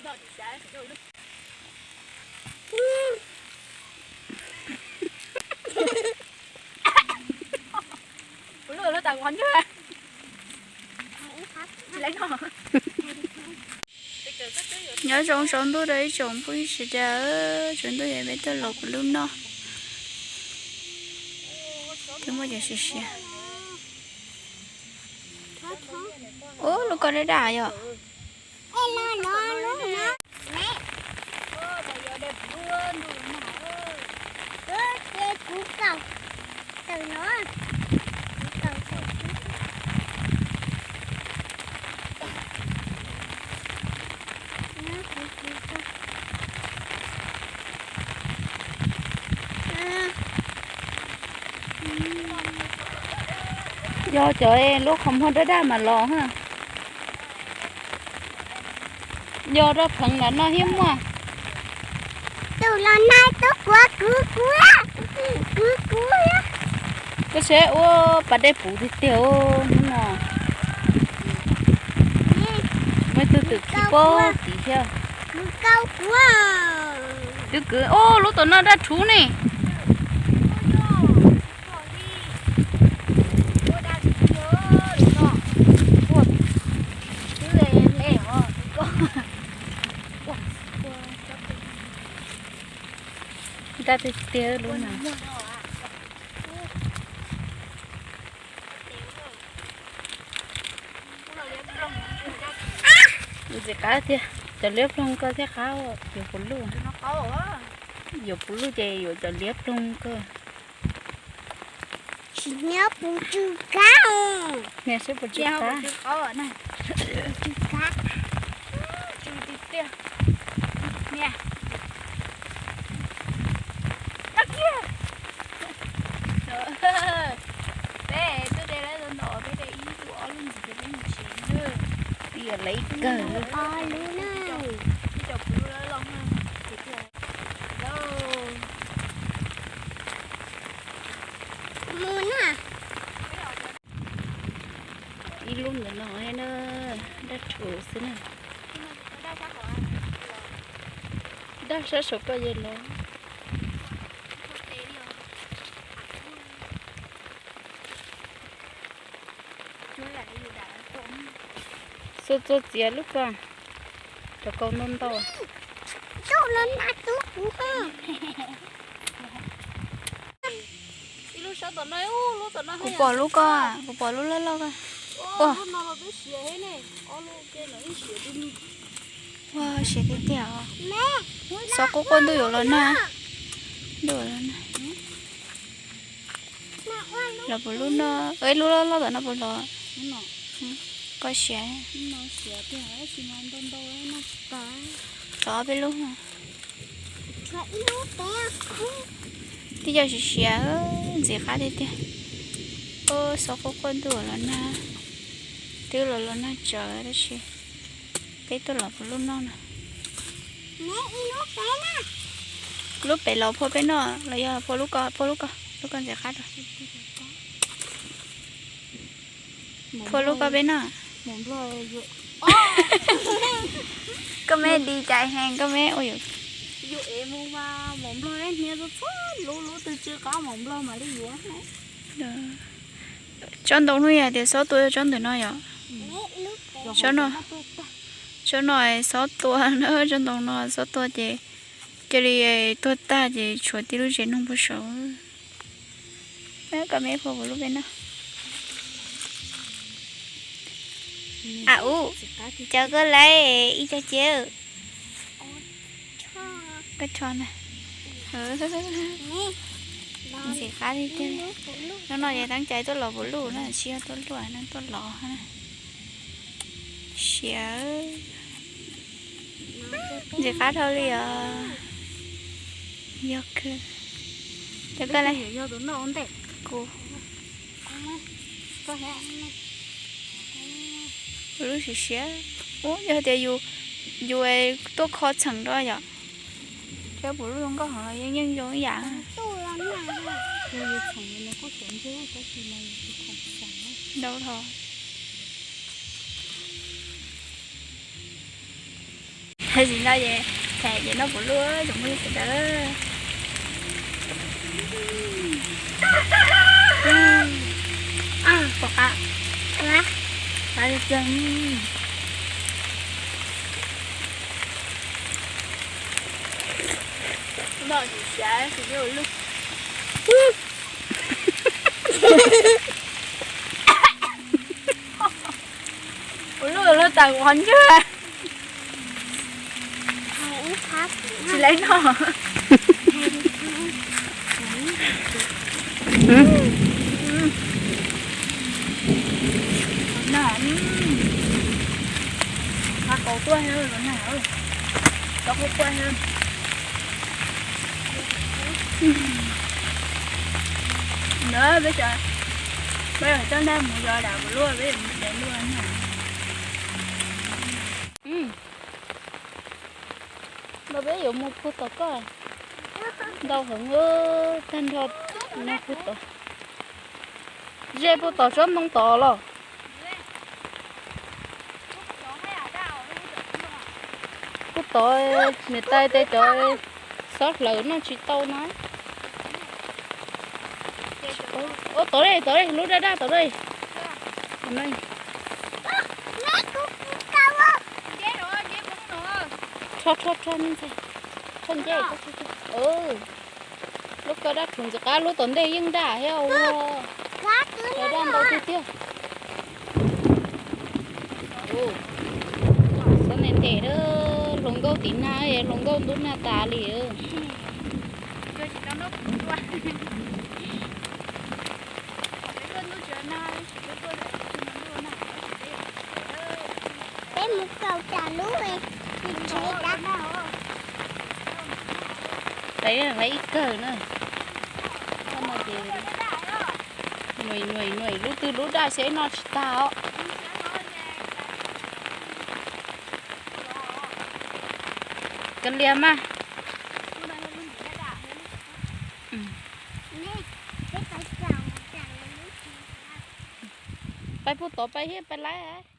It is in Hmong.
Nyob zoo tsaus ntuj rau ib tsoom phooj ywg sawv daws, tsaus ntuj es peb tuaj los kuv lub noj. Twb muaj cov siav siav. Ub, lub ko daj daj yom. Yog cov lub qhov muag daj daj mas los ha. Yog rau pheev ntawm no thiab muaj. Tus los nag tub kuav kuv kuv, kuv kuv. Koj saib ua pas dej puv tiag tiag hnub no. Muaj ib tug twm khi pob tid thiab. Kuv kau kuv. Twb kwv, ub, lub tom no daj rhuv ne. Daj tiag tiag lub no. Ntxim qab tiag, cov liab ploog koj thiaj qab, yuav puv luj. Yuav puv luj ces yuav cov liab ploog koj. Tsis nyob puv tsw kab. Niam sib puv tsw kab. Tsw kab. Tsw tiag tiag. Niam. Peb twb de lawm ntau, peb de ib tug ob lub ntxiv ces peb mus tsev nawb. Ib yam li kawg. Ib co puv lub loj loj na. Ib lub ntawm no na, daj rhuv xwb na. Daj sab saum koj yog los. Xuas txuas txiav lub ko, rau kau ntau ntau. Kuv pom lub ko, kuv pom lub loj loj ko. Ua siav tiag tiag os. Xob quaj quaj ntuj yuav los nag. Ntuj yuav los nag. Los puv lub no, ib lub loj loj tom no puas los? Koj siav. Tov peb lub. Twb yog siav siav, ntxim qab tiag tiag. Ua xob quaj quaj ntuj los nag. Twb los los nag tsawv tab sis peb tuaj los puv lub no na. Lub pem los phua peb noj los yog phua lub ko, phua lub ko, lub ko ntxim qab rau. Phua lub ko peb noj. Koj me di cais heev koj me ua yus. Tsob ntoo hnub yog tias xob tua tsob ntawm no yom. Tsob no, tsob no xob tua na, tsob ntoo no xob tua ces cia li tuag tag ces tshuav tib lub zes noog puag saud. Koj me phua puv lub peb noj. A ub, caw koj lawm ib co cev. Koj tsho na. Ntxim qab tiag tiag. Hnub no ces teeb cai tuaj los puv luj na, tsis yog tuaj luaj na, tuaj los na. Siav. Ntxim qab dhau li os. Yog kawg. Cov koj lawm. Kuv. Puv lub siav siav. Ub, yog tias yus, yus tuaj kho txheem rau yom. Thiab puv lub zoo nkauj heev los yeej yeej zoo ib yam. Ntau hlo. Zim no ces, ces noj puv luaj zoo li sawv daws. Pom qab, qab tiag. Noj tsis siav tsis ua luaj. Ua luaj luaj tas kuv qhov ntswg. Tsis laiv noj. Qhov nag, qhov qaus tuaj, qhov nag, qhov qaus tuaj. Ntawd peb, peb coj nag mus zov dam mus luaj, peb mus de luaj na. Los peb yuav mus puag tom koj. Ntau heev, tag nrho no puag tom. Ze puag tom tsob ntoo tod los. Puag tod, niam tais tias cov xob hlawv noj tsis tau no. Ua tod li, tod li, lub daj daj tod li. Rho, rho, rho, rho ncej. Lub ko daj rhuv ntxim qab, lub tom ntej yeej daj thiab ua. Daj ntau tiag tiag. Xob ntev ntev, hluas nkauj tim nag, hluas nkauj ntub nag tas li. Peb mus kaum tsam lub, peb ib kawg na. Nuam nuam nuam lub twg lub daj xyov noj tsis tag os. Kav liam mas. Pais puag tod pais thiab pais laib.